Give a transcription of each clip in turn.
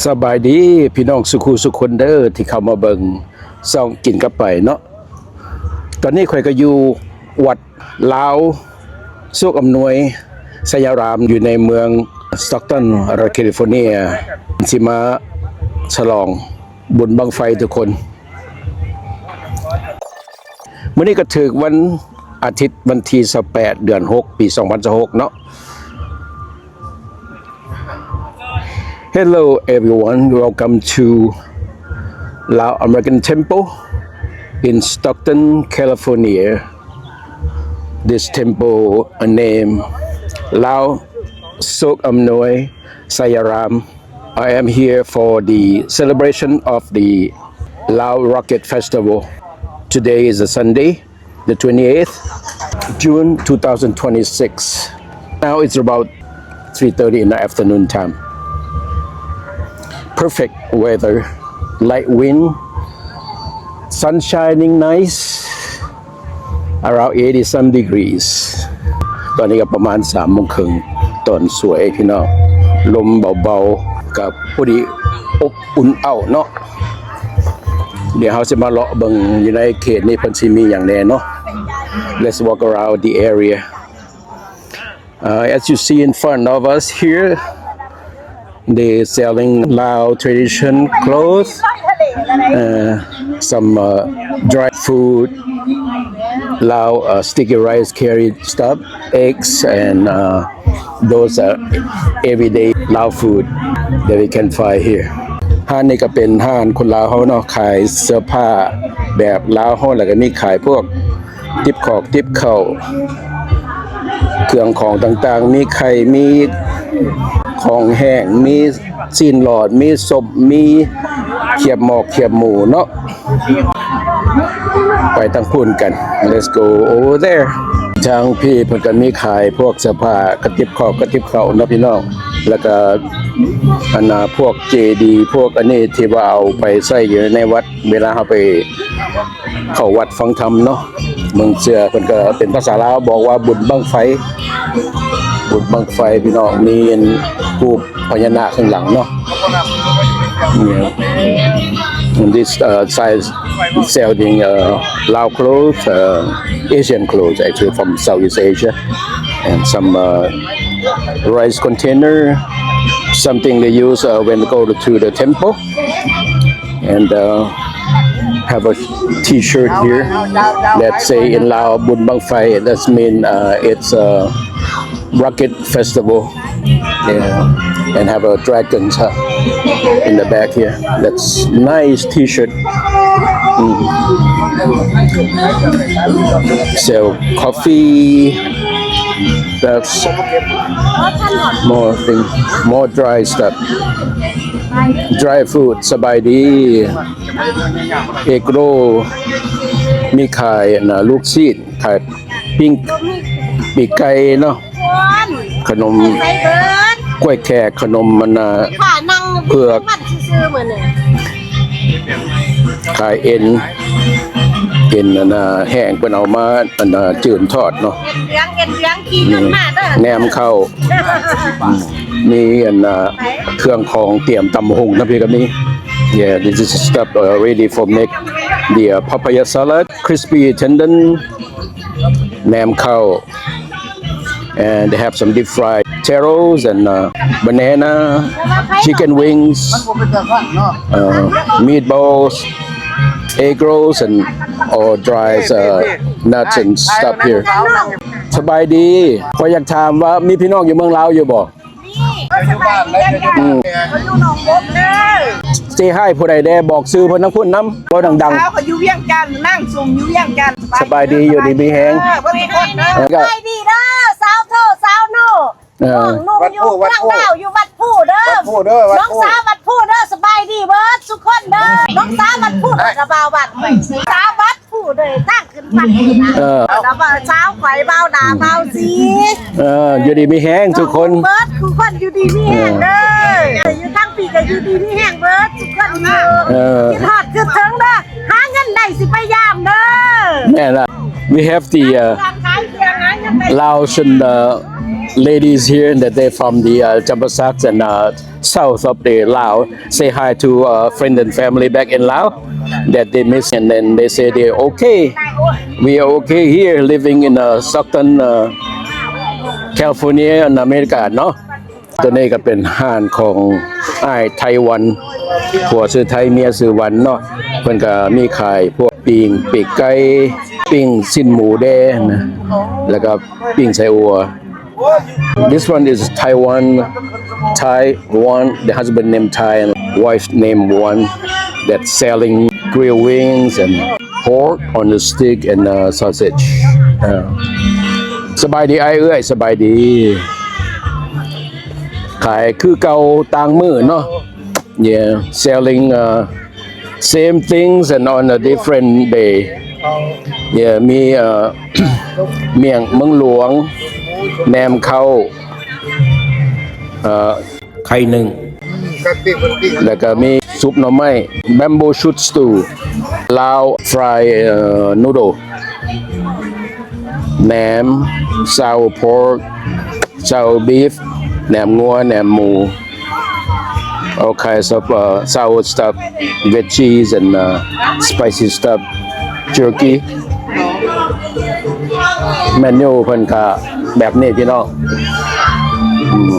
ສະບາຍດີພີ່ນ້ອງສູ່ຄູ່ສູ່ຄົນເດີ ທີ່ເຂົ້າມາເບິ່ງຊ່ອງກິນກັບໄປເນາະ. ຕອນນີ້ຂ້ອຍກໍຢູ່ວັດລາວໂຊກອຳນວຍໄຊຍາລາມ ຢູ່ໃນເມືອງສະຕັອກຕັນ ລັດແຄລິຟໍເນຍ ຊິມາສະຫຼອງບຸນບັ້ງໄຟທຸກຄົນ. ມື້ນີ້ກໍຖືກວັນອາທິດ ວັນທີຊາວແປດ ເດືອນຫົກ ປີສອງພັນຊາວຫົກເນາະ. Hello everyone, welcome to Lao American Temple in Stockton, California. This temple, uh, name Lao Sok Amnoi Sayaram. I am here for the celebration of the Lao Rocket Festival. Today is a Sunday, the twenty-eighth June two thousand twenty-six. Now it's about three thirty in the afternoon time. Perfect weather, light wind, sun shining nice, around eighty some degrees. ຕອນນີ້ກໍປະມານສາມໂມງເຄິ່ງ ຕອນສວຍພີ່ນ້ອງ ລົມເບົາໆ ກໍພໍດີອົບອຸ່ນເອົ້າເນາະ. ດຽວເຮົາຊິມາເລາະເບິ່ງຢູ່ໃນເຂດນີ້ ເພິ່ນຊິມີຫຍັງແດ່ເນາະ. Let's walk around the area. Uh, as you see in front of us here, they selling Lao tradition clothes, uh, some, uh, dry food, Lao, uh, sticky rice curry stuff, eggs, and, uh, those are everyday Lao food that we can find here. ຮ້ານນີ້ກໍເປັນຮ້ານຄົນລາວເຮົາເນາະ ຂາຍເສື້ອຜ້າແບບລາວເຮົາ ແລ້ວກໍມີຂາຍພວກ ຕິບຂອກຕິບເຂົ້າ ເຄື່ອງຂອງຕ່າງໆ ມີໄຂ່ ມີຂອງແຫ້ງ ມີຊີ້ນຫຼອດ ມີສົ້ມ ມີຂຽບໝອກຂຽບໝູເນາະ. ໄປທາງພຸ້ນກັນ Let's go over there. ທາງພີ້ເພິ່ນກໍມີຂາຍພວກເສື້ອຜ້າ ກະຕິບຂອກກະຕິບເຂົ້າເນາະພີ່ນ້ອງ ແລ້ວກໍອັນນ່າ ພວກເຈດີ ພວກອັນນີ້ທີ່ວ່າເອົາໄປໃຊ້ຢູ່ໃນວັດ ເວລາເຮົາໄປ ເຂົ້າວັດຟັງທຳເນາະ. ບາງເທື່ອເພິ່ນກໍເປັນພາສາລາວ ບອກວ່າບຸນບັ້ງໄຟ ບຸນບັ້ງໄຟພີ່ນ້ອງ ມີຮູບພະຍານາກຂ້າງຫຼັງເນາະ. And this, uh, side selling, uh, Lao clothes, uh, Asian clothes actually from Southeast Asia, and some, uh, rice container, something they use, uh, when they go to the temple. And, uh, have a T-shirt here that say in Lao ບຸນບັ້ງໄຟ. That's mean, uh, it's a rocket festival. Yeah. And have a dragons, huh, in the back here. That's nice T-shirt. Mm. Sell coffee. That's more thing, more dry stuff. Dry food. ສະບາຍດີ ເອກໂຣ ມີຂາຍອັນນ່າ ລູກຊີ້ນ ຂາຍປີ້ງ ປີກໄກ່ເນາະ ຂະໜົມກ້ວຍແຂກ ຂະໜົມອັນນ່າ ເຜືອກ ຂາຍເອັນ ເອັນອັນນ່າ ແຫ້ງ ເພິ່ນເອົາມາອັນນ່າ ຈືນທອດເນາະ. ເອັນເຫຼືອງ ເອັນເຫຼືອງ ຂີ່ຍົນມາເດີ ແໜມເຂົ້າ ມີອັນນ່າ ເຄື່ອງຂອງຕຽມຕຳບັກຫຸ່ງນຳພີ້ກໍມີ. Yeah, this is stuff, uh, ready for make the, uh, papaya salad, crispy tendon, ແໜມເຂົ້າ and they have some deep fried taros and, uh, banana, chicken wings, uh, meatballs, egg rolls and all dry, uh, nuts and stuff here. ສະບາຍດີ ຂ້ອຍຢາກຖາມວ່າມີພີ່ນ້ອງຢູ່ເມືອງລາວຢູ່ບໍ່? ນີ້ ສະບາຍດີເດີ ອືມ ຂ້ອຍຢູ່ໜອງບົກເດີ. ເຊຮາຍຜູ້ໃດແດ່ ບອກຊື່ເພິ່ນທາງພຸ້ນນຳ ເວົ້າດັງໆ. ສາວຂ້ອຍຢູ່ວຽງຈັນ ນາງຊຸມຢູ່ວຽງຈັນ. ສະບາຍດີ ຢູ່ດີມີແຮງ ເອີ ເບິດທຸກຄົນເດີ. ສະບາຍດີເດີ ສາວໂທ ສາວໂນ ເອີ ນ້ອງນຸ່ງຢູ່ເມືອງລາວ ຢູ່ວັດພູເດີ ວັດພູເດີ ວັດພູ ນ້ອງສາວວັດພູເດີ. ສະບາຍດີເບິດທຸກຄົນເດີ ນ້ອງສາວວັດພູເດີ ສະບາຍວັດ ສາວວັດ ຜູ້ເດີ ທາງຂຶ້ນວັດນີ້ນະ ເອີ ແລ້ວວ່າສາວຂ້ອຍ ບ່າວໜ້າ ບ່າວສີ ເອີ ຢູ່ດີມີແຮງທຸກຄົນ ເບິດທຸກຄົນ ຢູ່ດີມີແຮງເດີ ເອີ ຢູ່ທາງພີ້ກໍຢູ່ດີມີແຮງເບິດທຸກຄົນເດີ ເອີ ຄິດຮອດຄິດເຖິງເດີ ຫາເງິນໄດ້ຊິໄປຢາມເດີ. ແມ່ນລະ We have the, uh, Laos and, uh, ladies here that they from the, uh, Champasak and, uh, south of the Laos. Say hi to, uh, friend and family back in Laos that they miss, and then they say they're okay. We are okay here, living in, uh, Stockton, uh, California in America ເນາະ. ຕົວນີ້ກໍເປັນຮ້ານຂອງອ້າຍໄທວັນ ຜົວຊື່ໄທ ເມຍຊື່ວັນເນາະ. ເພິ່ນກໍມີຂາຍພວກປີ້ງປີກໄກ່ ປີ້ງຊີ້ນໝູແດ່ນະ ແລ້ວກໍປີ້ງໄສ້ອົ່ວ. This one is Taiwan, Thai one, the husband named Thai and wife named Wan, that selling grill wings and pork on the stick and, uh, sausage. ສະບາຍດີອ້າຍເອື້ອຍ ສະບາຍດີ. ຂາຍຄືເກົ່າຕ່າງມື້ເນາະ. Yeah, selling, uh, same things and on a different day. Yeah, ມີ uh, ໝ້ຽງເມືອງຫຼວງ ແໜມເຂົ້າ ເອ່ອ ໄຂ່ໜຶ້ງ ແລ້ວກໍມີຊຸບໜໍ່ໄມ້ bamboo shoot stew, Lao fried, uh, noodle, ແໜມ sour pork, sour beef, ແໜມງົວ ແໜມໝູ. All kinds of, uh, sour stuff, veggies and, uh, spicy stuff, jerky. ເມນູເພິ່ນກະແບບນີ້ພີ່ນ້ອງ. ອືມ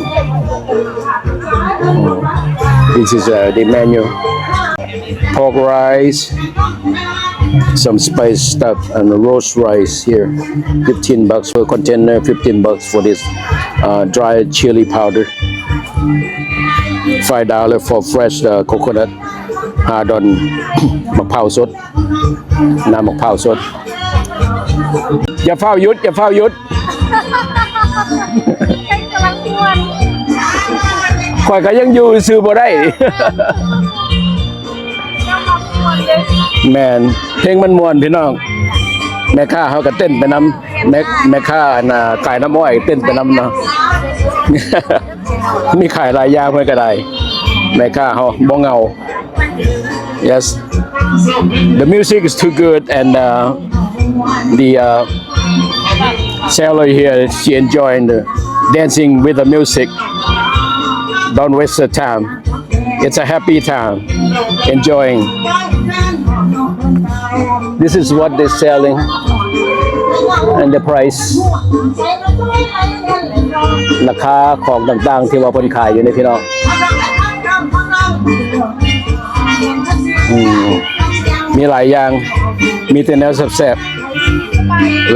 This is, uh, the menu. Pork rice, some spice stuff, and roast rice here. Fifteen bucks for container, fifteen bucks for this, uh, dry chili powder. Five dollar for fresh, uh, coconut. ຫ້າດອນ ໝາກພ້າວສົດ ນ້ຳໝາກພ້າວສົດ. ຢ່າຟ້າວຢຸດ ຢ່າຟ້າວຢຸດ. ຂ້ອຍກຳລັງມ່ວນ ຂ້ອຍກໍຍັງຢູ່ຊື່ບໍ່ໄດ້. ແມ່ນ ເພງມັນມ່ວນພີ່ນ້ອງ. ແມ່ຄ້າເຮົາກໍເຕັ້ນໄປນຳ ແມ່ ແມ່ຄ້າ ອັນ ຂາຍນ້ຳອ້ອຍເຕັ້ນໄປນຳເນາະ. ມີຂາຍຫຼາຍຢ່າງເພິ່ນກໍໄດ້ ແມ່ຄ້າເຮົາບໍ່ເຫງົາ. Yes, the music is too good and, uh, the, uh, seller here, she enjoying the dancing with the music. Don't waste the time. It's a happy time, enjoying. This is what they selling and the price. ລາຄາຂອງຕ່າງໆທີ່ວ່າເພິ່ນຂາຍຢູ່ນີ້ພີ່ນ້ອງ. ອືມ ມີຫຼາຍຢ່າງ ມີແຕ່ແນວແຊບໆ.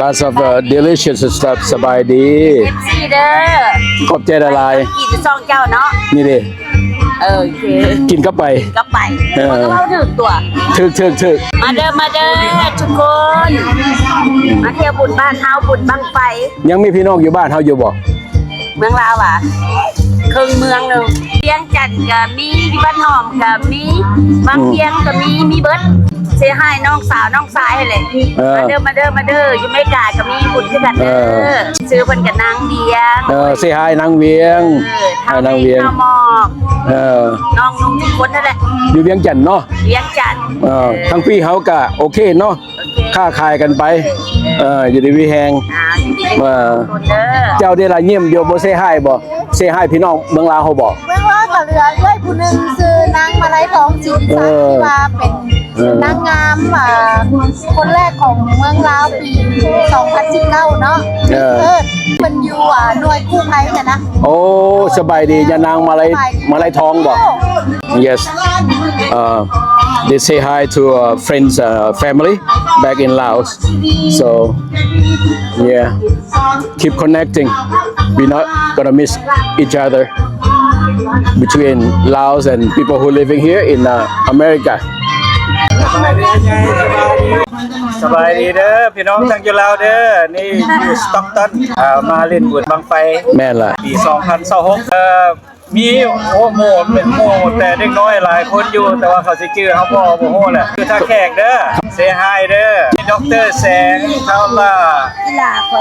Lots of, uh, delicious stuff. ສະບາຍດີ ເອັຟຊີ ເດີ ຂອບໃຈຫຼາຍໆ. ກິນຊ່ອງເຈົ້າເນາະ ນີ້ເດ້. ເອີ ໂອເຄ ກິນກັບໄປ ກັບໄປ. ເອີ ເວົ້າຖືກຕົວະ ຖືກໆໆ. ມາເດີ ມາເດີທຸກຄົນ ມາທ່ຽວບຸນບ້ານເຮົາ ບຸນບັ້ງໄຟ. ຍັງມີພີ່ນ້ອງຢູ່ບ້ານເຮົາຢູ່ບໍ່? ເມືອງລາວຫວາ? ເຄິ່ງເມືອງເລີຍ. ວຽງຈັນກໍມີ ຢູ່ບ້ານຫ້ອມກໍມີ ວັງວຽງກໍມີ ມີເບິດ. ເຊຮາຍນ້ອງສາວນ້ອງຊາຍຫັ້ນແຫຼະ. ເອີ ມາເດີ ມາເດີ ມາເດີ. ຢູ່ເມກາກໍມີບຸນຄືກັນເດີ. ເອີ ຊື່ເພິ່ນກໍນາງວຽງ. ເອີ ເຊຮາຍນາງວຽງ. ເອີ ເຮົານາງວຽງ ເຮົາໝອກ. ເອີ ນ້ອງນຸ່ງທຸກຄົນຫັ້ນແຫຼະ ຢູ່ວຽງຈັນເນາະ. ວຽງຈັນ. ເອີ ເອີ ທາງພີ້ເຮົາກໍໂອເຄເນາະ. ຄ້າຂາຍກັນໄປ. ເອີ ຢູ່ດີມີແຮງ. ອ່າ ເອີ ເຈົ້າໄດ້ລະຍິ້ມຢູ່ ບໍ່ເຊຮາຍບໍ່? ເຊຮາຍພີ່ນ້ອງເມືອງລາວເຮົາບໍ່? ເມືອງລາວກໍເຫຼືອເອື້ອຍຜູ້ໜຶ່ງ ຊື່ນາງມາໄລທອງສີວິສັກ ເອີ ທີ່ວ່າເປັນ ເອີ ນາງງາມ ອ່າ ຄົນແລກຂອງເມືອງລາວປີສອງພັນສິບເກົ້າເນາະ. ເອີ ເພິ່ນຢູ່ ອ່າ ໜ່ວຍກູ້ໄພຫັ້ນນະ. ໂອ້ ສະບາຍດີ ຍານາງມາໄລ ສະບາຍດີ ມາໄລທອງບໍ່? Yes. Uh, they say hi to, uh, friends, uh, family back in Laos. So, yeah, keep connecting. We're not gonna miss each other between Laos and people who living here in, uh, America. ສະບາຍດີເດີພີ່ນ້ອງທັງຢູ່ລາວເດີ. ນີ້ຢູ່ສະຕັອກຕັນ ເອີ ມາຫຼິ້ນບຸນບັ້ງໄຟ. ແມ່ນລະ ປີສອງພັນຊາວຫົກ ເອີ ມີ ໂອ້ ໝູ່ເປັນໝູ່ແຕ່ເດັກນ້ອຍຫຼາຍຄົນຢູ່ ແຕ່ວ່າເຂົາຊິຈື່ເຮົາບໍ່ ບໍ່ຮູ້ແຫຼະ. ຢູ່ທ່າແຂກເດີ ເຊຮາຍເດີ ມີດັອກເຕີແສງ ທ້າວຫຼ້າ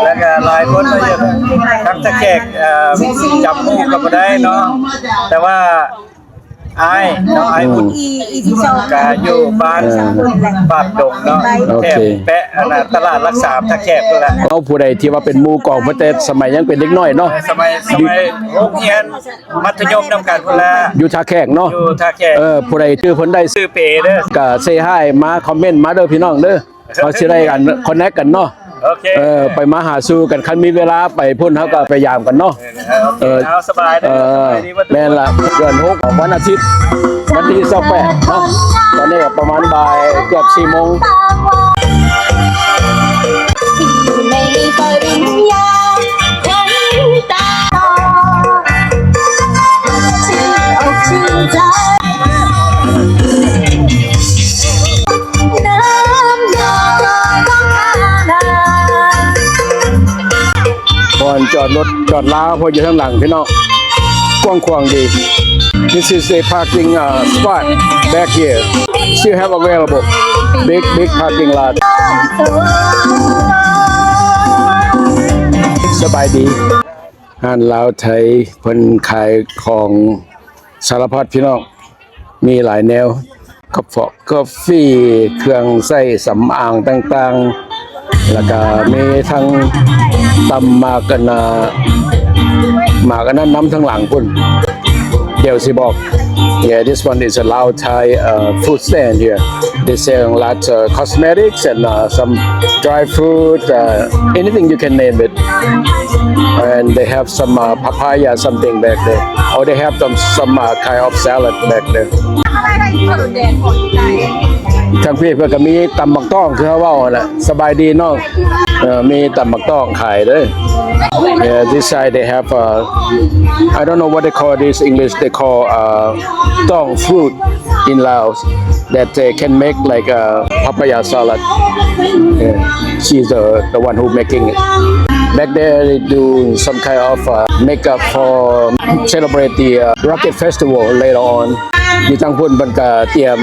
ແລ້ວກໍຫຼາຍຄົນມາຢູ່ທັງທ່າແຂກ. ເອີ ຈຳໝູ່ກໍບໍ່ໄດ້ເນາະ ແຕ່ວ່າ ອ້າຍເນາະ ອ້າຍບຸນ ອືມ ກະຢູ່ບ້ານ ເອີ ປາກດົງເນາະ ໂອເຄ ແຖວແປະ ອັນນັ້ນ ຕະຫຼາດຫຼັກສາມ ທ່າແຂກພຸ້ນລະ. ເອົາ ຜູ້ໃດທີ່ວ່າເປັນໝູ່ກອງມາແຕ່ສະໄໝຍັງເປັນເດັກນ້ອຍເນາະ ສະໄໝ ສະໄໝໂຮງຮຽນມັດທະຍົມນຳກັນພຸ້ນລະ ຢູ່ທ່າແຂກເນາະ ຢູ່ທ່າແຂກ ເອີ ຜູ້ໃດຈື່ເພິ່ນໄດ້ ຊື່ເປເດີ ກະເຊຮາຍມາ ຄອມເມັນມາເດີພີ່ນ້ອງເດີ. ເຮົາຊິໄດ້ກັນ ຄອນແນັກກັນເນາະ ໂອເຄ ເອີ ໄປມາຫາສູ່ກັນ ຄັນມີເວລາໄປພຸ້ນ ເຮົາກໍໄປຢາມກັນເນາະ ເອີ ເອີ ເອົາ ສະບາຍເດີ ເອີ ສະບາຍດີ ແມ່ນລະ ເດືອນຫົກ ວັນອາທິດ ວັນທີຊາວແປດເນາະ ຕອນນີ້ກໍປະມານບ່າຍເກືອບສີ່ໂມງ. ບ່ອນຈອດລົດຈອດລາ ເພາະຢູ່ທາງຫຼັງພີ່ນ້ອງ ກວ້າງຂວາງດີ. This is a parking, uh, spot back here. Still have available. Big, big parking lot. ສະບາຍດີ. ຮ້ານລາວໄທ ເພິ່ນຂາຍຂອງສາລະພັດພີ່ນ້ອງ ມີຫຼາຍແນວ ກະເພາະກາເຟ ເຄື່ອງໃຊ້ສຳອາງຕ່າງໆ ແລ້ວກະມີທັງຕຳໝາກອັນນາ ໝາກອັນນັ້ນນຳທາງຫຼັງພຸ້ນ ດຽວຊິບອກ. Yeah, this one is a Lao Thai, uh, food stand here. They sell lots of cosmetics and, uh, some dry fruit, uh, anything you can name it. And they have some, uh, papaya something back there. Oh, they have some, some, uh, kind of salad back there. ທາງພີ້ເພິ່ນກໍມີຕຳໝາກຕ້ອງ ຄືເຮົາເວົ້າຫັ້ນແຫຼະ. ສະບາຍດີນ້ອງ. ເອີ ມີຕຳໝາກຕ້ອງຂາຍເດີ. Yeah, this side they have, uh, I don't know what they call this English, they call, uh, ຕ້ອງ fruit in Laos that they can make like a papaya salad. Yeah, she's the, the one who making it. Back there they do some kind of, uh, makeup for celebrate the, uh, Rocket Festival later on. ຢູ່ທາງພຸ້ນເພິ່ນກະຕຽມ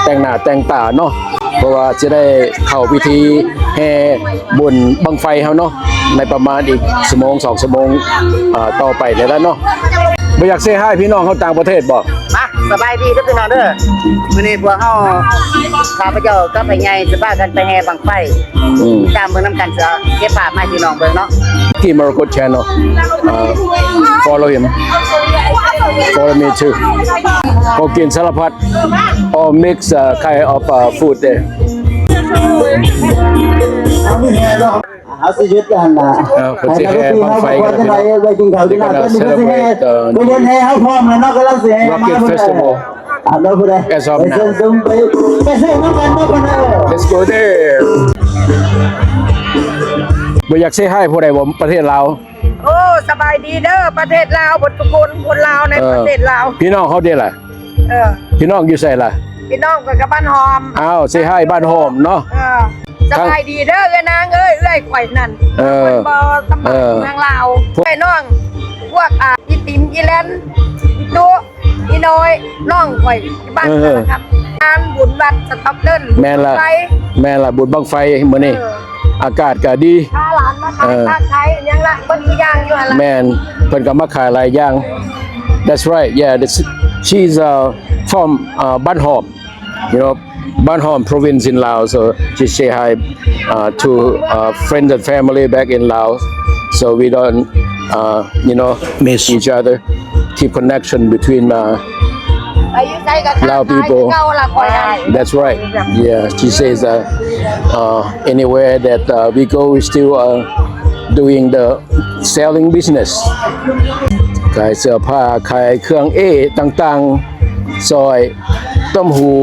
ແຕ່ງໜ້າແຕ່ງຕາເນາະ ເພາະວ່າຊິໄດ້ເຂົ້າພິທີແຫ່ບຸນບັ້ງໄຟເຮົາເນາະ ໃນປະມານອີກຊົ່ວໂມງສອງຊົ່ວໂມງ ເອີ ຕໍ່ໄປນີ້ແຫຼະເນາະ. ບໍ່ຢາກເຊຮາຍພີ່ນ້ອງເຮົາຕ່າງປະເທດບໍ່? ມາ ສະບາຍດີເດີພີ່ນ້ອງເດີ. ມື້ນີ້ພວກເຮົາ ຂ້າພະເຈົ້າກັບອ້າຍໃຫຍ່ຊິພາກັນໄປແຫ່ບັ້ງໄຟ ອືມ ຕາມເບິ່ງນຳກັນ ຊິເກັບພາບມາໃຫ້ພີ່ນ້ອງເບິ່ງເນາະ. Kim Maragut channel. Uh, follow him. Follow me too. ເຂົາກິນສາລະພັດ all mix, uh, kind of, uh, food there. ເຮົາຊິຢຸດຫັ້ນນະ ເອີ ເພິ່ນຊິແຫ່ບັ້ງໄຟກັນແລ້ວພີ່ນ້ອງ. They're gonna celebrate the Rocket Festival. ອາ ບໍ່ໄດ້ As of now. ໄປເຊີນນຳກັນເນາະ. Let's go there. ບໍ່ຢາກເຊຮາຍຜູ້ໃດບໍ່ ປະເທດລາວ? ໂອ້ ສະບາຍດີເດີ ປະເທດລາວເບິດທຸກຄົນ ຄົນລາວໃນ ເອີ ປະເທດລາວ. ພີ່ນ້ອງເຮົາເດລະ? ເອີ ພີ່ນ້ອງຢູ່ໃສລະ? ພີ່ນ້ອງກໍກັບບ້ານຫອມ. ອ້າວ ເຊຮາຍບ້ານຫອມເນາະ. ເອີ ສະບາຍດີເດີເອື້ອຍນາງເອີຍ ເອື້ອຍຂ້ອຍນັ້ນ ເອີ ເພິ່ນບໍ່ສຳບາຍ ເອີ ເມືອງລາວ. ເອື້ອຍນ້ອງ ພວກ ອ່າ ອີຕິມ ອີແລນ ອີຕຸ ອີນ້ອຍ ນ້ອງຂ້ອຍ ບ້ານ ເອີ ສາລະຄຳ ງານບຸນວັດສະຕັອກເດີນ. ແມ່ນລະ ແມ່ນລະ ບຸນບັ້ງໄຟມື້ນີ້ ເອີ ອາກາດກະດີ ພາຫຼານມາຂາຍ ເອີ ຂາຍຫຍັງລະ ເບິດທຸກຢ່າງຢູ່ຫັ້ນລະ. ແມ່ນ ເພິ່ນກໍມາຂາຍຫຼາຍຢ່າງ. That's right, yeah, this, she's, uh, from, uh, Ban Hom, you know, Ban Hom province in Laos, so she say hi, uh, to, uh, friends and family back in Laos, so we don't, uh, you know, miss each other. Keep connection between, uh, Lao people. That's right. Yeah, she says, uh, uh, anywhere that, uh, we go, we still, uh, doing the selling business. ຂາຍເສື້ອຜ້າ ຂາຍເຄື່ອງເອຕ່າງໆ ສ້ອຍ ຕົ້ມຫູ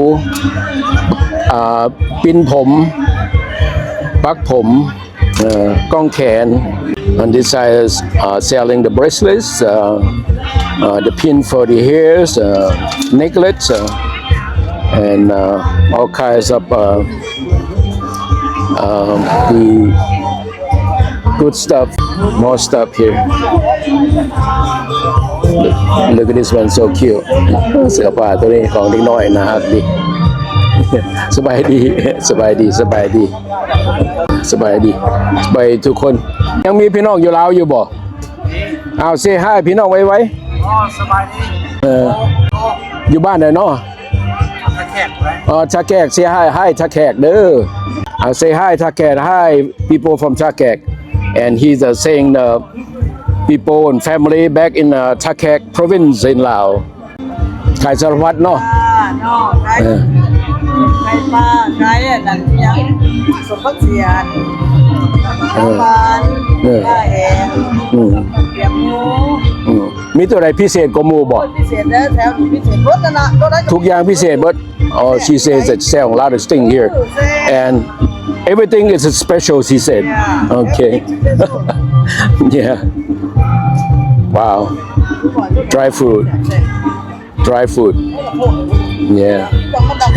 ອ່າ ປິ່ນຜົມ ປັກຜົມ ເອີ ກ້ອງແຂນ. And this side is, uh, selling the bracelets, uh, uh, the pin for the hairs, uh, necklace, uh, and, uh, all kinds of, uh, um, the good stuff, more stuff here. Look, look at this one, so cute. ເສື້ອຜ້າໂຕນີ້ຂອງເດັກນ້ອຍ ໜ້າຮັກດີ. ສະບາຍດີ ສະບາຍດີ ສະບາຍດີ ສະບາຍດີ ສະບາຍດີທຸກຄົນ. ຍັງມີພີ່ນ້ອງຢູ່ລາວຢູ່ບໍ່? ອ້າວ ເຊຮາຍພີ່ນ້ອງໄວໆ. ອໍ ສະບາຍດີ. ເອີ ໂອ້ ຢູ່ບ້ານໃດເນາະ? ທ່າແຂກໄປ ເອີ ທ່າແຂກ say hi, hi ທ່າແຂກເດີ. ເອີ say hi ທ່າແຂກ, hi people from ທ່າແຂກ. And he's, uh, saying the people and family back in, uh, ທ່າແຂກ province in Laos. ຂາຍສາລະພັດເນາະ ເນາະ ຂາຍ ເອີ ຂາຍປາ ຂາຍອັນນັ້ນ ຫຍັງ ສົມຜັກສຽນ ເອີ ປາ ເອີ ປາແຫ້ງ ອືມ ແກງໝູ ອືມ ມີຕົວໃດພິເສດກວ່າໝູ່ບໍ່? ໂອ້ຍ ພິເສດແລ້ວ ແຖວນີ້ພິເສດເບິດນັ້ນລະ ຕົວໃດກໍ ທຸກຢ່າງພິເສດເບິດ. Oh, she says that sell a lot of thing here. And everything is special, she said. Yeah. Okay. Yeah. Wow. Dry food. Dry food. Yeah.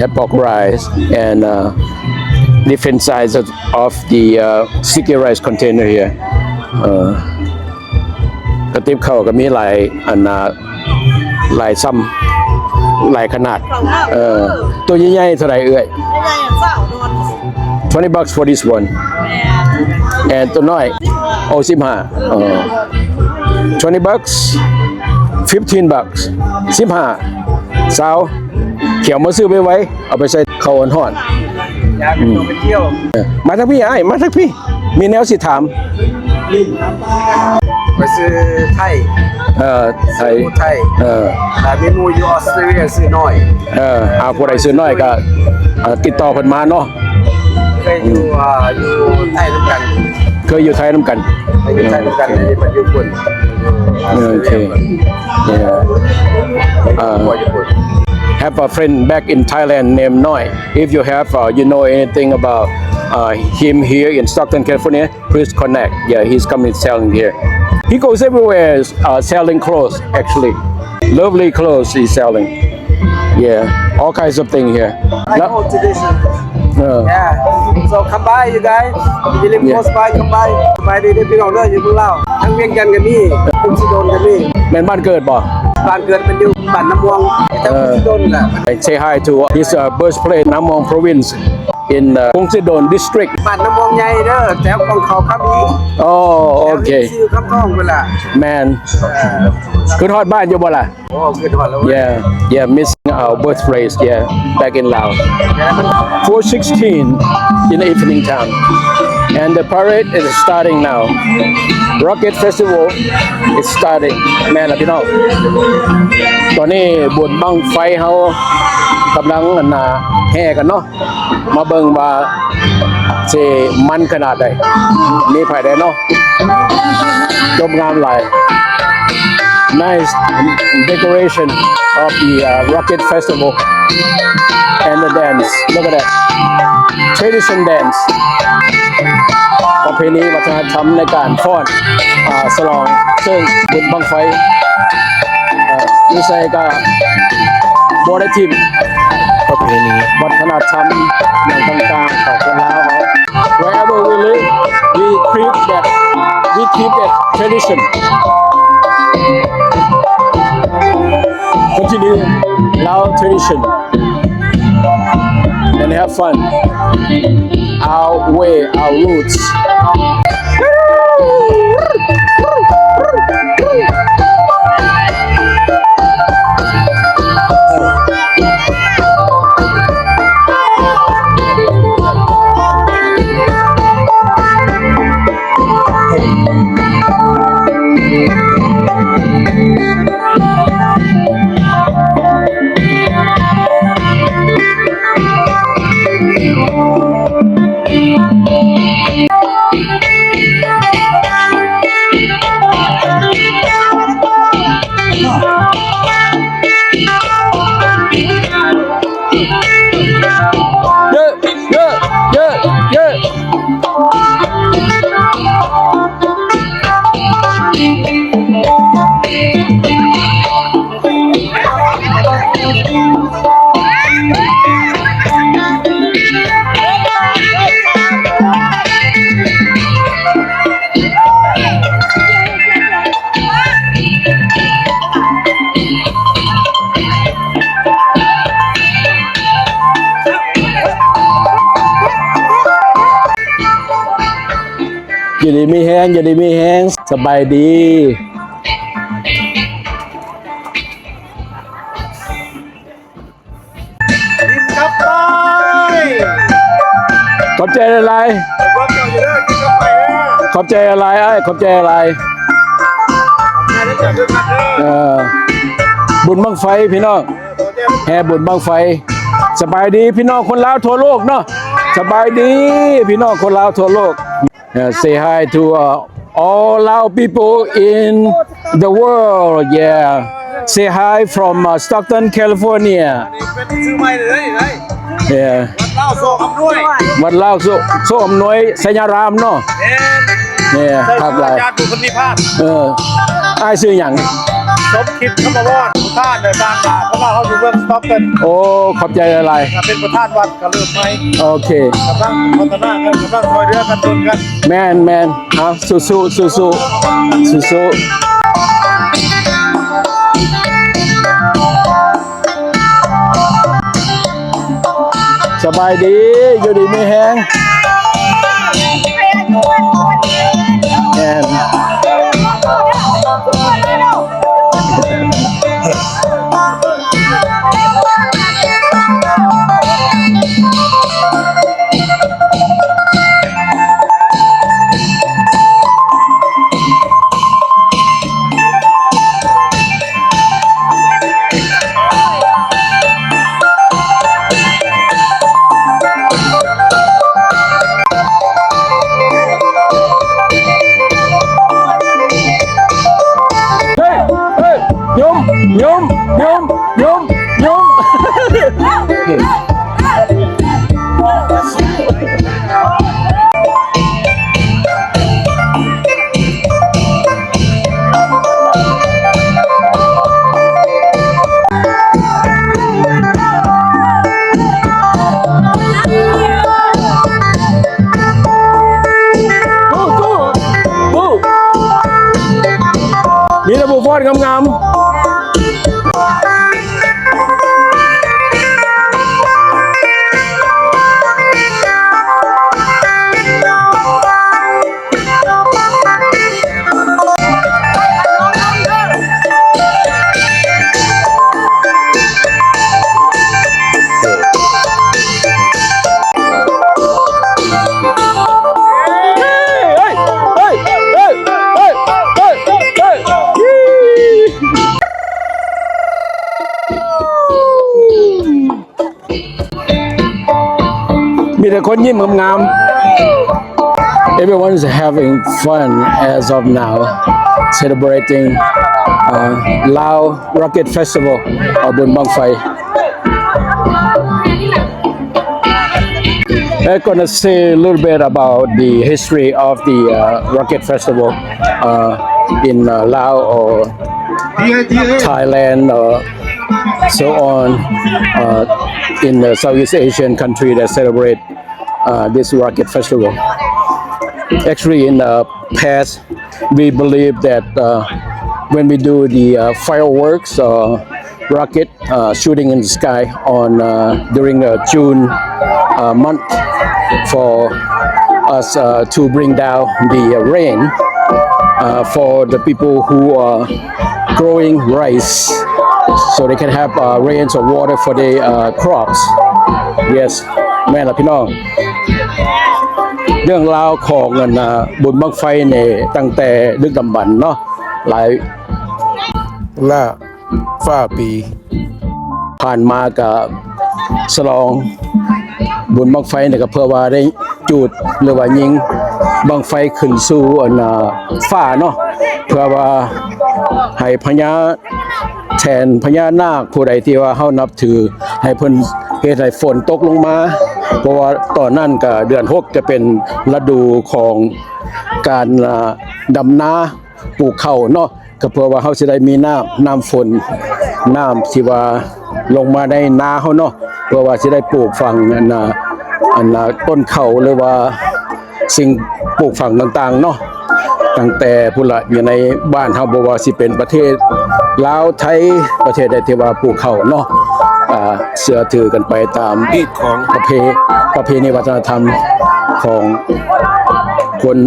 Have pork rice and, uh, different sizes of the, uh, sticky rice container here. Uh, ກະຕິບເຂົ້າກໍມີຫຼາຍອັນນະ ຫຼາຍຊຳ ຫຼາຍຂະໜາດ. ເອີ ຕົວໃຫຍ່ໆເທົ່າໃດເອື້ອຍ? ໃຫຍ່ໆ twenty bucks for this one. And ຕົວນ້ອຍ ໂອ້ ສິບຫ້າ. ເອີ twenty bucks, fifteen bucks, ສິບຫ້າ ຊາວ ຂຽວມາຊື້ໄວໆ ເອົາໄປໃສ່ເຂົ້າຮ້ອນໆ. ຢາກໄປທ່ອງໄປທ່ຽວ ເອີ ມາທາງພີ້ອ້າຍ ມາທາງພີ້ ມີແນວຊິຖາມ. ໄປຊື້ໄທ ເອີ ໄທ ໄທ ເອີ ຖ້າມີໝູ່ຢູ່ອອສເຕຣເລຍຊື້ນ້ອຍ. ເອີ ເອົາ ຜູ້ໃດຊື້ນ້ອຍກໍ ເອີ ຕິດຕໍ່ເພິ່ນມາເນາະ. ເຄີຍຢູ່ ເອີ ຢູ່ໄທນຳກັນ ເຄີຍຢູ່ໄທນຳກັນ ເຄີຍຢູ່ໄທນຳກັນ ອັນນີ້ເພິ່ນຢູ່ພຸ້ນ ເອີ ໂອເຄ ເອີ ເອີ ຢູ່ພຸ້ນ Have a friend back in Thailand name Noi. If you have, uh, you know anything about, uh, him here in Stockton, California, please connect. Yeah, he's coming selling here. He goes everywhere, uh, selling clothes, actually. Lovely clothes he's selling. Yeah, all kinds of things here. I know tradition. ເອີ Yeah. So come by, you guys. If you live close by, come by. ສະບາຍດີເດີພີ່ນ້ອງເດີ ຢູ່ເມືອງລາວ ທາງວຽງຈັນກໍມີ ກຸງຊີດົນກໍມີ. ແມ່ນບ້ານເກີດບໍ່? ບ້ານເກີດເປັນຢູ່ ບ້ານນ້ຳມ່ວງ ແຖວກຸງຊີດົນແຫຼະ. I say hi to his, uh, birthplace, Namong Province, in, uh, Kungsidon District. ບ້ານນ້ຳມ່ວງໃຫຍ່ເດີ ແຖວກອງເຂົ້າຄຳອີ. ອໍ ໂອເຄ ຊື່ຄຳທອງພຸ້ນລະ. ແມ່ນ. ເອີ ຄິດຮອດບ້ານຢູ່ບໍ່ລະ? ໂອ້ ຄິດຮອດແລ້ວເວີຍ. Yeah, yeah, missing our birthplace, yeah, back in Laos. Four sixteen in the evening time. And the parade is starting now. Rocket Festival is starting. ແມ່ນລະພີ່ນ້ອງ ຕອນນີ້ບຸນບັ້ງໄຟເຮົາກຳລັງ ອັນນ່າ ແຫ່ກັນເນາະ. ມາເບິ່ງວ່າຊິມັນຂະໜາດໃດ ມີໃຜແດ່ເນາະ. ຈົບງາມຫຼາຍ. Nice decoration of the, uh, Rocket Festival and the dance. Look at that. Tradition dance. ປະເພນີວັດທະນະທຳໃນການຟ້ອນ ອ່າ ສະຫຼອງເຊິ່ງບຸນບັ້ງໄຟ. ເອີ ຢູ່ໃສກໍບໍ່ໄດ້ຖິ້ມ ປະເພນີວັດທະນະທຳຫຍັງຕ່າງໆຂອງຄົນລາວເຮົາ. Wherever we live, we keep that, we keep that tradition. Continue Lao tradition. And have fun. Our way, our roots. ເຢີ ເຢີ ເຢີ. ຢູ່ດີມີແຮງ ຢູ່ດີມີແຮງ ສະບາຍດີ. ໃຈຫຼາຍໆ ຂອບໃຈຫຼາຍໆອ້າຍ ຂອບໃຈຫຼາຍໆ ເອີ ບຸນບັ້ງໄຟພີ່ນ້ອງ ແຫ່ບຸນບັ້ງໄຟ. ສະບາຍດີພີ່ນ້ອງຄົນລາວທົ່ວໂລກເນາະ ສະບາຍດີພີ່ນ້ອງຄົນລາວທົ່ວໂລກ. Uh, say hi to, uh, all Lao people in the world. Yeah. Say hi from, uh, Stockton, California. ອັນນີ້ເປັນຊື່ໃໝ່ເລີຍ Yeah. ວັດລາວໂຊອຳນວຍ ວັດລາວໂຊ ໂຊອຳນວຍໄຊຍາລາມເນາະ ແມ່ນ ນີ້ ໃສ່ຊື່ອາຈານຜູ້ເພິ່ນນິພານ ເອີ ອ້າຍຊື່ຫຍັງ? ສົມຄິດ ຄຳມະວອນ ຜູ້ທ່ານໄດ້ສ້າງມາ ເພາະວ່າເຮົາຢູ່ເມືອງສະຕັອກຕັນ ໂອ້ ຂອບໃຈຫຼາຍໆ ເປັນປະທານວັດ ກະເລີ່ມໃໝ່ ໂອເຄ ກຳລັງພັດທະນາກັນ ກຳລັງຊ່ວຍເຫຼືອກັນດົນກັນ ແມ່ນໆ ເອົາ ສູ້ໆ ສູ້ໆ ສູ້ໆ. ສະບາຍດີ ຢູ່ດີມີແຮງ ແມ່ນ. ເຮີ້ຍ ເຮີ້ຍ ຍົມ ຍົມ ຍົມ ຍົມ ຍົມ. ມີແຕ່ຜູ້ຟ້ອນງາມໆ. ມີແຕ່ຄົນຍິ້ມງາມໆ. Everyone's having fun as of now, celebrating, uh, Lao Rocket Festival, uh, ບຸນບັ້ງໄຟ. I'm gonna say a little bit about the history of the, uh, Rocket Festival, uh, in, uh, Lao or Thailand or so on, uh, in the Southeast Asian country that celebrate, uh, this Rocket Festival. Actually, in the past, we believe that, uh, when we do the, uh, fireworks or rocket, uh, shooting in the sky on, uh, during, uh, June, uh, month for us, uh, to bring down the rain, uh, for the people who are growing rice, so they can have, uh, rains or water for their, uh, crops. Yes, ແມ່ນລະພີ່ນ້ອງ. ເລື່ອງລາວຂອງອັນນ່າ ບຸນບັ້ງໄຟນີ້ ຕັ້ງແຕ່ດຶກດຳບັນເນາະ ຫຼາຍ ລະ ຟ້າປີ ຜ່ານມາກະສະຫຼອງບຸນບັ້ງໄຟນີ້ ກະເພື່ອວ່າໄດ້ຈູດ ຫຼືວ່າຍິງບັ້ງໄຟຂຶ້ນສູ່ອັນນ່າ ຟ້າເນາະ ເພື່ອວ່າໃຫ້ພະຍາ ແທນພະຍານາກຜູ້ໃດທີ່ວ່າເຮົານັບຖື ໃຫ້ເພິ່ນເຮັດໃຫ້ຝົນຕົກລົງມາ ເພາະວ່າຕອນນັ້ນກະເດືອນຫົກຈະເປັນລະດູຂອງການ ອ່າ ດຳນາ ປູກເຂົ້າເນາະ ກະເພື່ອວ່າເຮົາຊິໄດ້ມີນ້ຳ ນ້ຳຝົນ ນ້ຳທີ່ວ່າລົງມາໃນນາເຮົາເນາະ ເພື່ອວ່າຊິໄດ້ປູກຝັງອັນນ່າ ອັນນ່າ ຕົ້ນເຂົ້າ ຫຼືວ່າສິ່ງປູກຝັງຕ່າງໆເນາະ ຕັ້ງແຕ່ພຸ້ນລະ ຢູ່ໃນບ້ານເຮົາ ບໍ່ວ່າຊິເປັນປະເທດລາວ ໄທ ປະເທດໃດທີ່ວ່າປູກເຂົ້າເນາະ ອ່າ ເຊື່ອຖືກັນໄປຕາມ ຂອງປະເພ ປະເພນີວັດທະນະທຳຂອງຄົນ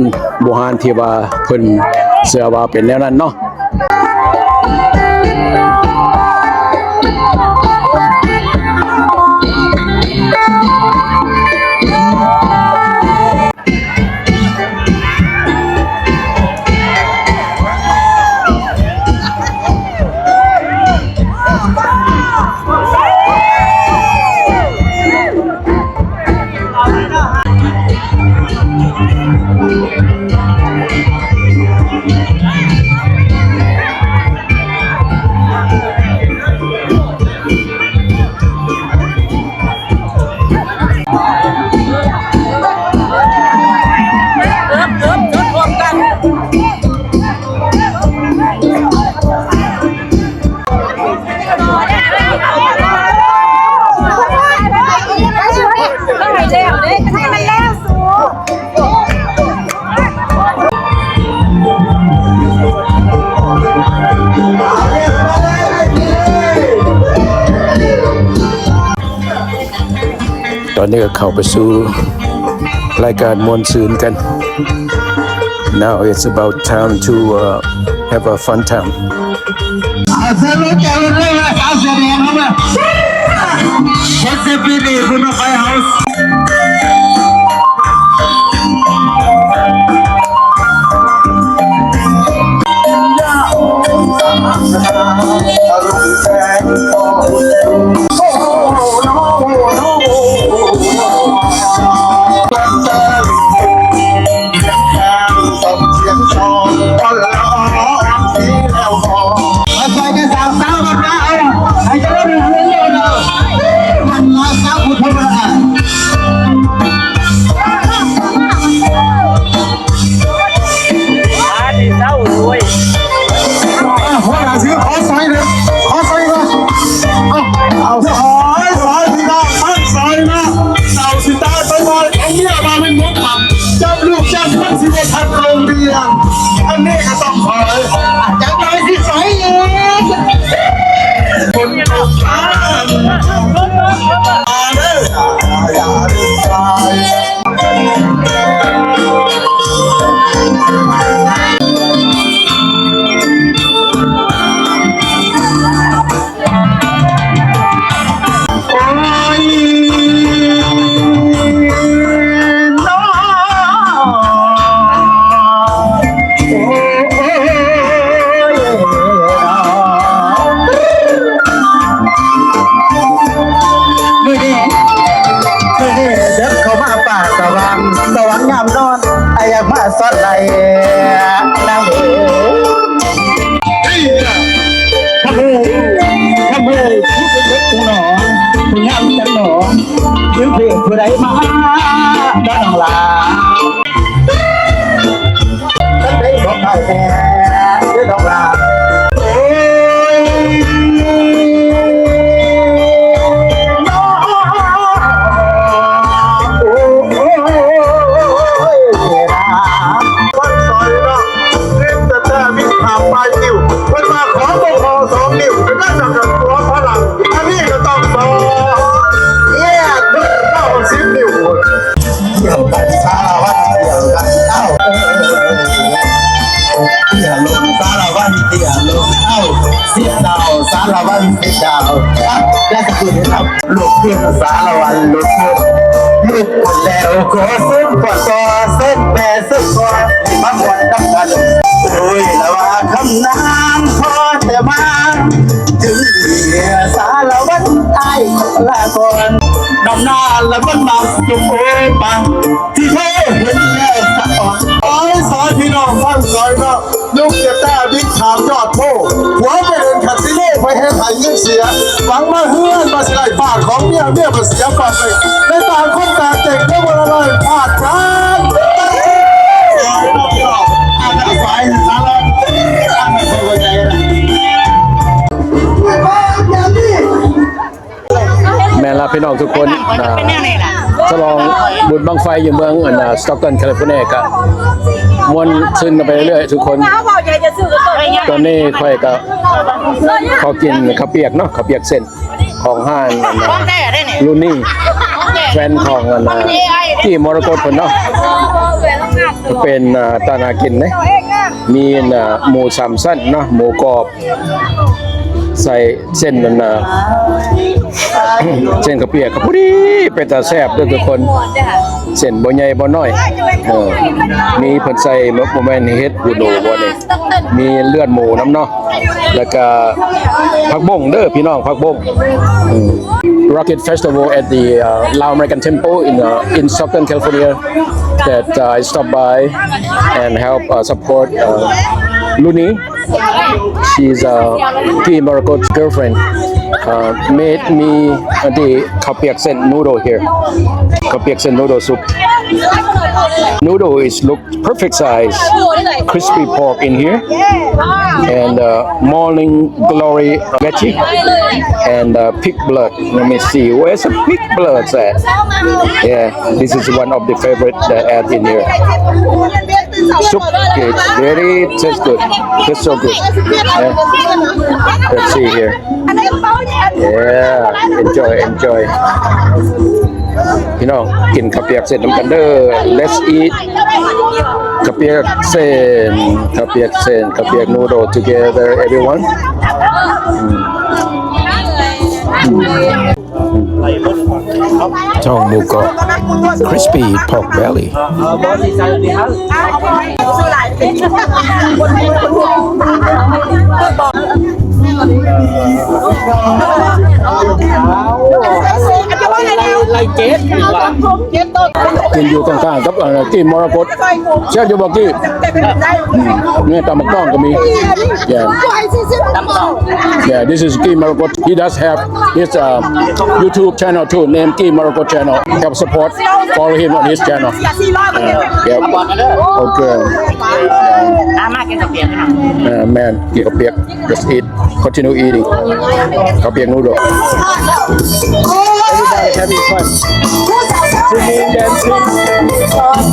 ບູຮານທີ່ວ່າເພິ່ນເຊື່ອວ່າເປັນແນວນັ້ນເນາະ. ຕອນນີ້ກໍເຂົ້າໄປສູ່ລາຍການມ່ວນຊື່ນກັນ. Now it's about time to, uh, have a fun time. ອ່າ ຊິເຊົາໂດຍ ອ່າ ຫົວໜ້າຊື່ ຂໍຊອຍເດີ ຂໍຊອຍເດີ ເອົາ ເອົາ ຊອຍ ຊອຍ ພີ່ນ້ອງ ຊອຍ ຊອຍນະ ເຈົ້າຊິຕາຍໄປໜ້ອຍ ເອົາເມຍມາເປັນໝູ່ພັກ ຈັບລູກຈັບຄົນຊິບໍ່ທັນໂຮງຮຽນ ອັນນີ້ກໍຕ້ອງ ມື້ນີ້ ມື້ນີ້ເດີເຂົ້າມາປ່າສະຫວ່າງ ສະຫວ່າງຍາມນອນ ອາ ຢາກມາສອນໄຫຼນາງເອີຍ. ເຮີ້ຍ ຄຳເຮີ້ຍ ຄຳເຮີ້ຍ ຜູ້ເປັນເດັກຜູ້ໜໍ ຜູ້ງາມຈັງໜໍ ຫຼືເພິ່ນຜູ້ໃດມາ ນ້ອງຫຼ້າ ຄັນໄດ້ບອກອ້າຍແດ່ເດີນ້ອງຫຼ້າ ໂອ້ຍ ໂອ້ຍ ໂອ້ຍ ນາ ຄົນສອຍເນາະ ລືມແຕ່ແຕ່ມີຂາປາຍນິ້ວ ເພິ່ນວ່າຂໍບໍ່ພໍສອງນິ້ວ ເປັນໜ້າຈະກັນຕົວພະລັງ ອັນນີ້ກໍຕ້ອງສອນ ແຍກເພິ່ນເອົາສິບນິ້ວພຸ້ນ ທ່ຽວກັນສາລະວັນ ທ່ຽວກັນເອົາ ເຕ້ຍລົງສາລະວັນ ເຕ້ຍລົງເອົາ ສິດດາວ ສາລະວັນ ສິດດາວ ອ່ະ ແລ້ວສະກຸນເອົາ ລຸກຂຶ້ນສາລະວັນ ລຸກຂຶ້ນ ລຸກຂຶ້ນແລ້ວຂໍເຊີນພໍ່ຕໍ່ ເຊີນແມ່ ເຊີນພໍ່ ມາມ່ວນນຳກັນ ໂອ້ຍ ລະວ່າຄຳນາງພໍແຕ່ມາ ເຖິງເດສາລະວັນ ອ້າຍຂໍລາກ່ອນ ນຳໜ້າລະມັນມາສຸໂອປາ ທີ່ເຄີຍເຫັນແລ້ວສະອອນ ໂອ້ຍ ສອນພີ່ນ້ອງຟັງຊອຍເນາະ ລຸກຈາກຕາບິນຂາມຍອດໂພ ຜົວໄປຫຼິ້ນຄາສິໂນ ໄປເຮັດໃຫ້ເງິນເສຍ ຫວັງມາເຮືອນວ່າຊິໄດ້ປາກຂອງເມຍ ເມຍມາເສຍປາກໄປ ໄດ້ຕ່າງຄົນຕ່າງເຈັບ ເດີບໍ່ລະລອຍພາດກັນ ສອຍເນາະ ສອຍ ສາລະວັນ ສາລະວັນ ແມ່ນລະພີ່ນ້ອງທຸກຄົນ ອ່າ ສະຫຼອງບຸນບັ້ງໄຟຢູ່ເມືອງ ອັນ ອ່າ ສະຕັອກຕັນ ແຄລິຟໍເນຍ ກະມ່ວນຊື່ນກັນໄປເລື້ອຍໆ ທຸກຄົນ. ຕອນນີ້ຂ້ອຍກະຂໍກິນເຂົ້າປຽກເນາະ ເຂົ້າປຽກເສັ້ນຂອງຮ້ານ ອັນ ອ່າ ລູນີ ແຟນຂອງ ອັນ ອ່າ ກີ່ມໍລະກົດເພິ່ນເນາະ ເປັນ ອ່າ ຕາໜ້າກິນເດ້ ມີ ອັນ ອ່າ ໝູສາມຊັ້ນເນາະ ໝູກອບ ໃສ່ເສັ້ນນັ້ນນະ ເສັ້ນເຂົ້າປຽກກໍພໍດີ ເປັນຕາແຊບເດີ້ທຸກຄົນ ເສັ້ນບໍ່ໃຫຍ່ບໍ່ນ້ອຍ ເອີ ມີເພິ່ນໃສ່ ບໍ່ແມ່ນເຫັດຫູໜູບໍ່ນີ້ ມີເລືອດໝູນຳເນາະ ແລ້ວກະຜັກບົ້ງເດີ້ພີ່ນ້ອງ ຜັກບົ້ງ ອືມ. Rocket Festival at the, uh, Lao American Temple in, uh, in Stockton, California, that, uh, I stopped by and help, uh, support, uh, Luni. She's, uh, Guy Maraco's girlfriend. Uh, made me, uh, the ເຂົ້າປຽກເສັ້ນ noodle here. ເຂົ້າປຽກເສັ້ນ noodle soup. Noodle is look perfect size. Crispy pork in here. And, uh, morning glory veggie. And, uh, pig blood. Let me see. Where's the pig blood at? Yeah, this is one of the favorite that I add in here. Soup is very taste good. Tastes so good. Yeah. Let's see here. Yeah, enjoy, enjoy. ພີ່ນ້ອງ ກິນເຂົ້າປຽກເສັ້ນນຳກັນເດີ້. Let's eat ເຂົ້າປຽກເສັ້ນ ເຂົ້າປຽກເສັ້ນ ເຂົ້າປຽກ noodle together, everyone. ອືມ ອືມ. ທ້ອງໝູກອບ crispy pork belly. ກິນຢູ່ຂ້າງໆ ກັບ ເອີ່ Guy Maraco. ແຊບຢູ່ບໍ່ Guy? ອືມ ນີ້ຕຳບັກຕ້ອງກໍມີ. Yeah. Yeah, this is Guy Maraco. He does have his, uh, YouTube channel too, name Guy Maraco channel. Help support, follow him on his channel. Uh, yep. Okay. ມາກິນເຂົ້າປຽກເນາະ. ແມ່ນ ກິນເຂົ້າປຽກ. Just eat. Continue eating. ເຂົ້າປຽກ noodle. Everybody having fun. Singing, dancing.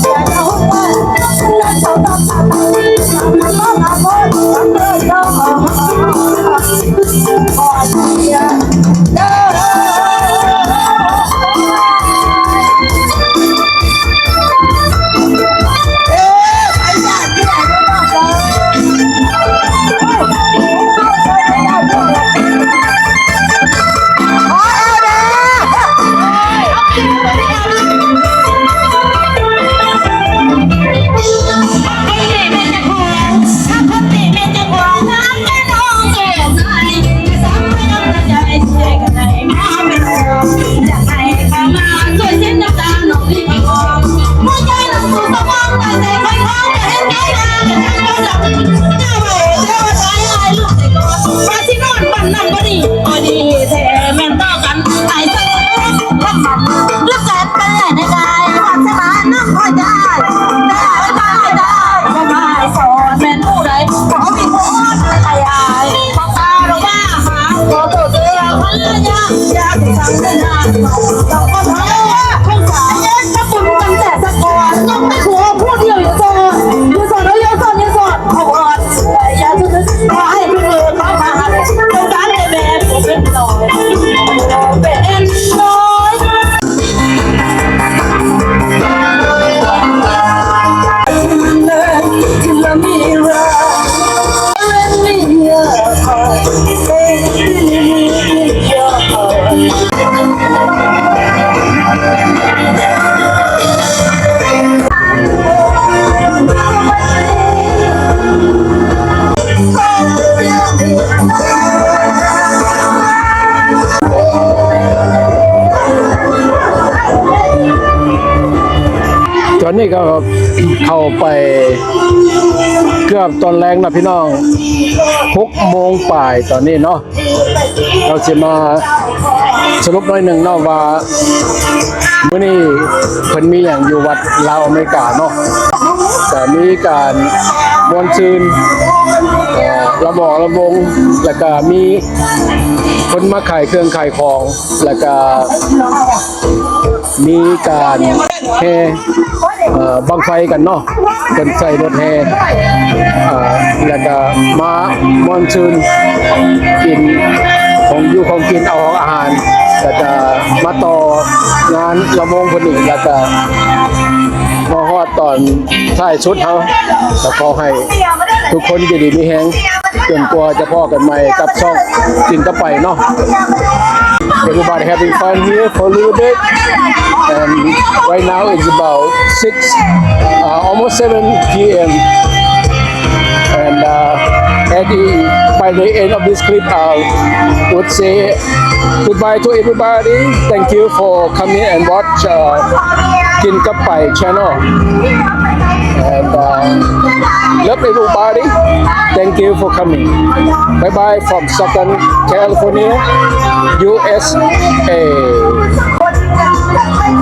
ຕອນນີ້ກໍເຂົ້າໄປເກືອບຕອນແລງແລ້ວພີ່ນ້ອງ, ຫົກໂມງປາຍຕອນນີ້ເນາະ. ເຮົາຊິມາສະຫຼຸບໜ້ອຍໜຶ່ງເນາະວ່າ ມື້ນີ້ເພິ່ນມີຫຍັງຢູ່ວັດລາວອາເມລິກາເນາະ. ກະມີການມ່ວນຊື່ນ ເອີ ລຳວອກລຳວົງ ແລ້ວກະມີຄົນມາຂາຍເຄື່ອງຂາຍຂອງ ແລ້ວກະມີການແຫ່ ເອີ ບັ້ງໄຟກັນເນາະ. ເພິ່ນໃສ່ລົດແຫ່ ເອີ ແລ້ວກະມາມ່ວນຊື່ນ ກິນຂອງຢູ່ຂອງກິນ ເອົາອາຫານ ແລ້ວກະມາຕໍ່ງານລຳວົງເພິ່ນອີກ ແລ້ວກະມາຮອດຕອນທ້າຍສຸດເຮົາ ກະຂໍໃຫ້ທຸກຄົນຢູ່ດີມີແຮງ ຈົນກວ່າຈະພໍ້ກັນໃໝ່ກັບຊ່ອງກິນກັບໄປເນາະ. Everybody having fun here for a little bit. And right now it's about six, uh, almost seven p.m. And, uh, By the end of this clip, I would say goodbye to everybody. Thank you for coming and watch, uh, ກິນກັບໄປ Channel. And, uh, love everybody. Thank you for coming. Bye bye from Southern California, U S A.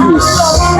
Peace.